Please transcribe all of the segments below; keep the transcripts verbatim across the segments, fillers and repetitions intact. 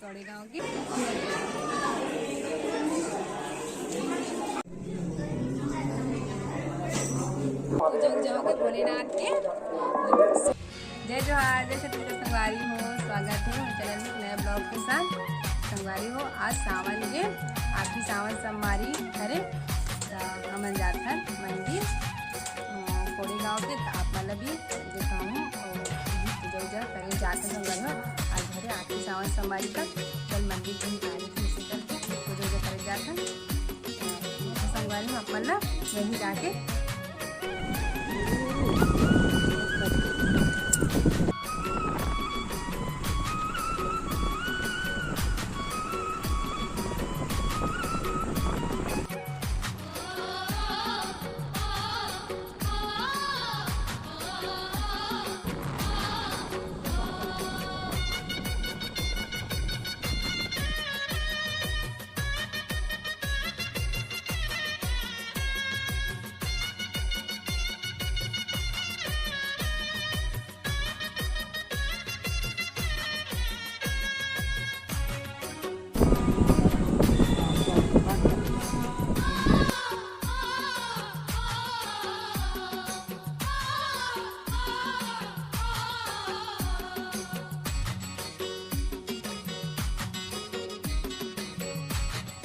तोड़े गांव के पूजा उजा होके भोलेनाथ के। जय जोहार, जय छत्तीसगढ़ संगवारी हो, स्वागत है हमारे चैनल में नए ब्लॉग के साथ। संगवारी हो, आज सावन के आखिरी सावन सोमवारी हरे, त हमन जात हन मंदिर, अ, कोड़े गांव के। त आप मन ला भी दिखाहूं, अउ पूजा उजा करे जात हन संगवारी हो। आज हरे आखिरी सावन सोमवारी का, चल मंदिर घूम के आए, इसी करके पूजा उजा करे जात हन। अ, संगवारी हो, आप मन ला यहीं जाके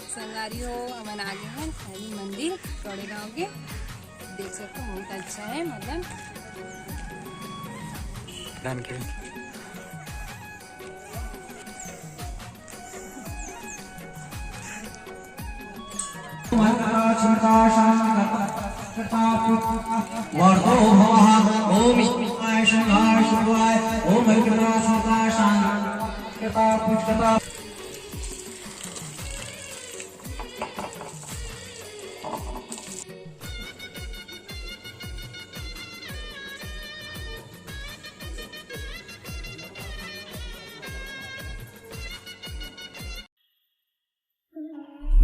संगवारी हो, हमन आ गे हन हरी मंदिर कोड़े गांव के। देख सकते हो, बहुत अच्छा है, मतलब धन के। वर्धो भवः। ओम शिवाय शंभवाय शंभवाय। ओम हरिकृता सुता शांत कृता पुष्कृता।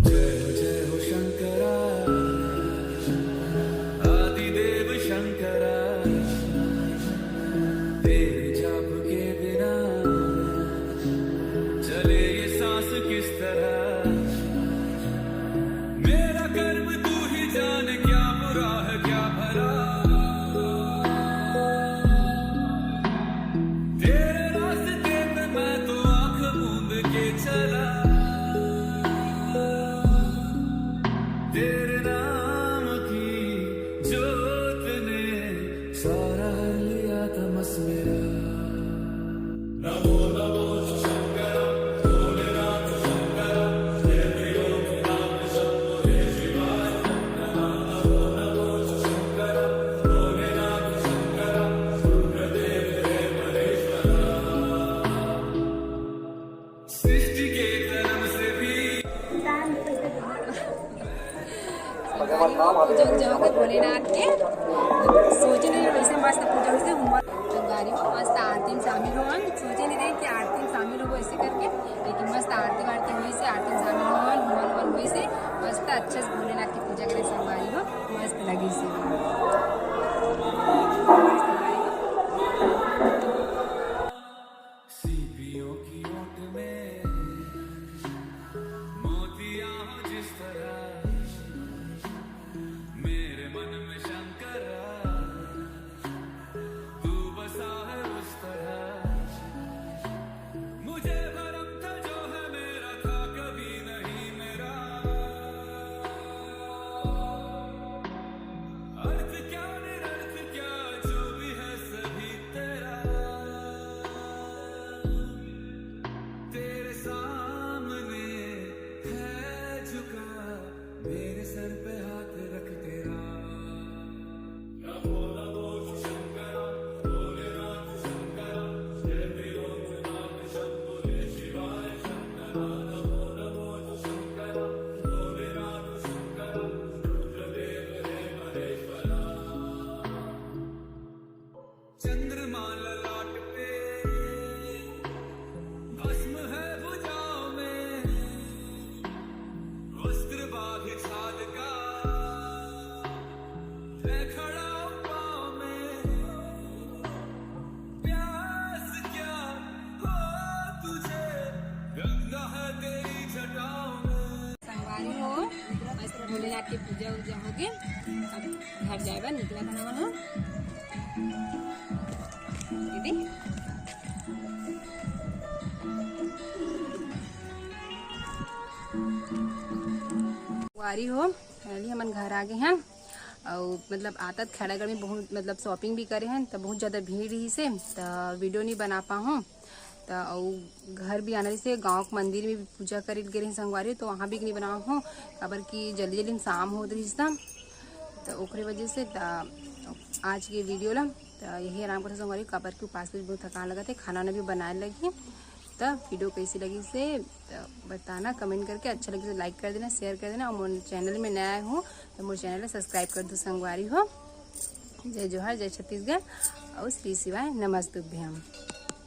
जय हो जय हो शंकरा, आदिदेव शंकरा, तेरे जाप के बिना चले ये सांस किस तरह। मेरा कर्म तू ही जाने, क्या बुरा है क्या भला। तेरे रास्ते पे मैं तो आंख मूंद के चला। तेरे नाम की जोत ने सारा हर लिया तमस मेरा। नमो नमो शंकर, भोलेनाथ शंकर, जय त्रिलोकीनाथ शंभो जय शिवाय शंकर। नमो नमो शंकर, भोलेनाथ शंकर, रुद्रदेव हे महेश्वर। सृष्टि के कर्म से भी पूजा उजा होके भोलेनाथ के सोचे नहीं, वैसे मस्त पूजा होइसे हुआ। संगवारी हो, मस्त आरती में शामिल हो। हम सोचे नहीं रहे कि आरती में शामिल हो ऐसे करके, लेकिन मस्त आरती वारती होइसे, आरती में शामिल हो, हवन हवन होइसे, मस्त अच्छे से भोलेनाथ की पूजा करे संगवारी हो, मस्त लगी से। सीपियों की ओट में मोतियां हो जिस तरह, मेरे मन में शंकरा तू बसा है उस तरह। मुझे भरम था जो है मेरा था कभी नहीं मेरा। अर्थ क्या निरर्थ क्या जो भी है सभी तेरा। तेरे सामने है झुका, मेरे सर पे हाथ रख तेरा। नमो नमो शंकर, भोलेनाथ शंकर, जय त्रिलोकनाथ शंभो जय शिवाय शंकर। नमो नमो शंकर, भोलेनाथ शंकर, रुद्रदेव हे महेश्वरा। चंद्रमा ललाट पे, भस्म है भुजाओं में, वस्त्र बाघ छाल का, बस भोलेनाथ के पूजा उजा हो गए, अब घर जाए बर निकला था ना मन। दीदी, संगवारी हो, finally हमन घर आ गए हैं। और मतलब आतात खैरागढ़ में बहुत मतलब shopping भी करे हैं, तो बहुत ज़्यादा भीड़ रही से तो video नहीं बना पाहूँ। तो और घर भी आना रही से, गाँव के मंदिर में भी पूजा करे गे रही संगवारी, तो वहाँ भी नहीं बनाऊँ हूँ, काबर कि जल्दी जल्दी में शाम होत रही था, तो ओकरे वजह से। तो आज के video ला तो यही आराम करते संगवारी, काबर कि उपास में बहुत थकान लगत है, खाना वाना भी बनाए लगी। तो video कैसी लगी से तो बताना comment करके, अच्छा लगे तो like कर देना, share कर देना, और मोर channel में नया हो तो मोर channel ला subscribe कर दो संगवारी हो। जय जोहार, जय छत्तीसगढ़ और श्री शिवाय नमस्तुभ्यम।